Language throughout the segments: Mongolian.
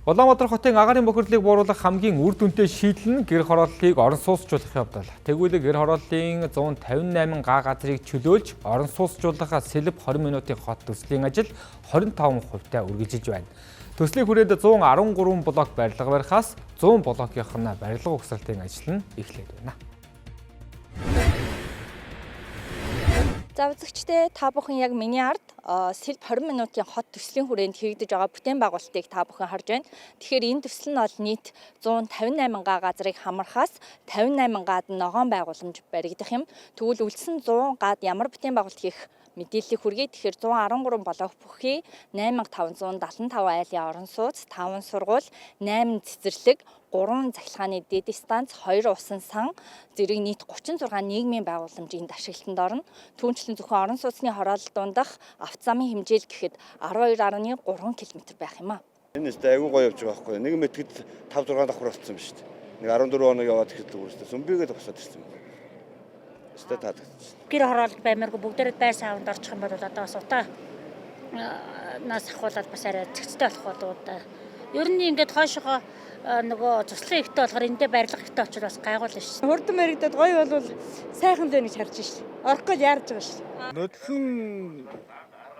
Улаанбаатар хотын агаарын бохирлыг бууруулах хамгийн үр дүнтэй шийдэл нь гэр хорооллыг орон сууцжуулах явдал. Тэгвэл гэр хорооллын 158 га газрыг чөлөөлж орон сууцжуулах Сэлб 20 минутын хот төслийн ажил 25% таа үргэлжилж байна. Төслийн хүрээнд 113 блок барилга барихаас 100 блокийнх нь барилга угсралтын ажил нь эхлээд байна. За, үзэгчдээ, та бүхэн яг миний ард Сэлб 20 минутын хот төслийн хүрээнд хийгдэж байгаа бүтээн байгуулалтыг та бүхэн харж байна. Тэгэхээр энэ төсөл нь бол нийт 158 га газрыг хамрахаас 58 гад ногоон байгууламж баригдах юм. Тэгвэл үлдсэн 100 гад ямар бүтээн байгуулалт хийх мэдээллийг хүргэе. Тэгэхээр 113 блок бүхий 8575 айлын орон сууц, 5 сургууль, 8 цэцэрлэг, 3 цахилгааны дэд станц, 2 усан сан, зэрэг нийт 36 нийгмийн байгууламж энд ашиглалтанд орно. Түүнчлэн зөвхөн орон сууцны хороолол дундах авто замын хэмжээл гэхэд 12.3 км байх юм а. Энэ өстэй айгүй гоё явж байгаа байхгүй. Нэг мэтгэд 5 6 давхар болсон юм шүү дээ. Нэг 14 хоног яваад ихэд л үргэлжлээ. Сүмбигээд босоод ирсэн юм. Өстэй таалагдчихсан. Гэр хороолол баймааргүй бүгдээрээ байр савнд орчих юм бол одоо бас утаа нас ахуулаад бас арай цэгцтэй болох болов да. Ер нь ингээд хойшоогоо нөгөө цуслан ихтэй болохоор эндээ барилга ихтэй очвол бас гайгүй л шээ. Хурдан баригдаад гоё болвол сайхан л байна гэж харж шээ. Орохгүй л яарж байгаа шээ. Нөдлөн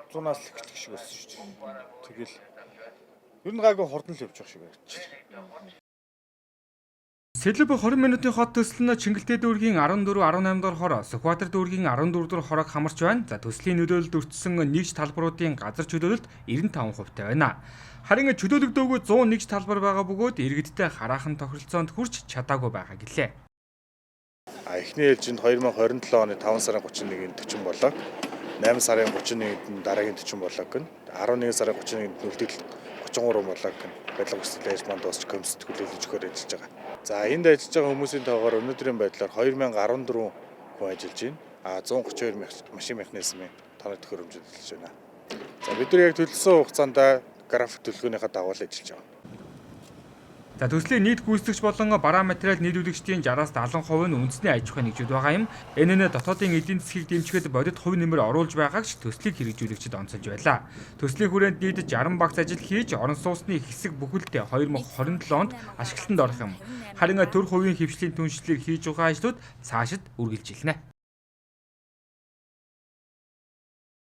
зунаас л эхлэх шиг болсон шүү дээ. Тэгэл ер нь гайгүй хурдан л явж байгаа шиг байна. Сэлб 20 минутын хот төсөл нь Чингэлтэй дүүргийн 14, 18 дугаар хороо, Сүхбаатар дүүргийн 14 дугаар хороог хамарч байна. За, төслийн нөлөөлөлд өртсөн нэгж талбаруудын газар чөлөөлөлт 95% таа байна. Харин чөлөөлөгдөөгүй 101 талбар байгаа бөгөөд иргэдтэй хараахан тохиролцоонд хүрч чадаагүй байгаа гэлээ. А эхний ээлжинд 2027 оны 5 сарын 31-нд 40 блок, 8 сарын 31-нд нь дараагийн 40 блок гэнэ, 11 сарын 31-нд нь үлдэгдэл 33 блок гэнэ. Барилга хүсэл ажил маань дуусч комиссд хүлээлгэж өгөхөөр ажиллаж байгаа. За, энд ажиллаж байгаа хүмүүсийн тоогоор өнөөдрийн байдлаар 2014 хүн ажиллаж байна. А 132 машин механизмын тооны төхөөрөмжөд ажиллаж байна. За, бид нар яг төлсөн хугацаанд график төлөвлөгөөнийхөө дагуу л ажиллаж байгаа. За, төслийн нийт гүйцэтгэгч болон бараа материал нийлүүлэгчдийн 60-аас 70% нь үндэсний аж ахуйн нэгжүүд байгаа юм. Энэ нь дотоодын эдийн засгийг дэмжихэд бодит хувь нэмэр оруулж байгааг ч төслийг хэрэгжүүлэгчид онцолж байлаа. Төслийн хүрээнд нийт 60 багц ажил хийж, орон сууцны хэсэг бүхэлдээ 2027 онд ашиглалтанд орох юм. Харин төр хувийн хэвшлийн түншлэлийг хийж байгаа ажлууд цаашид үргэлжилнэ.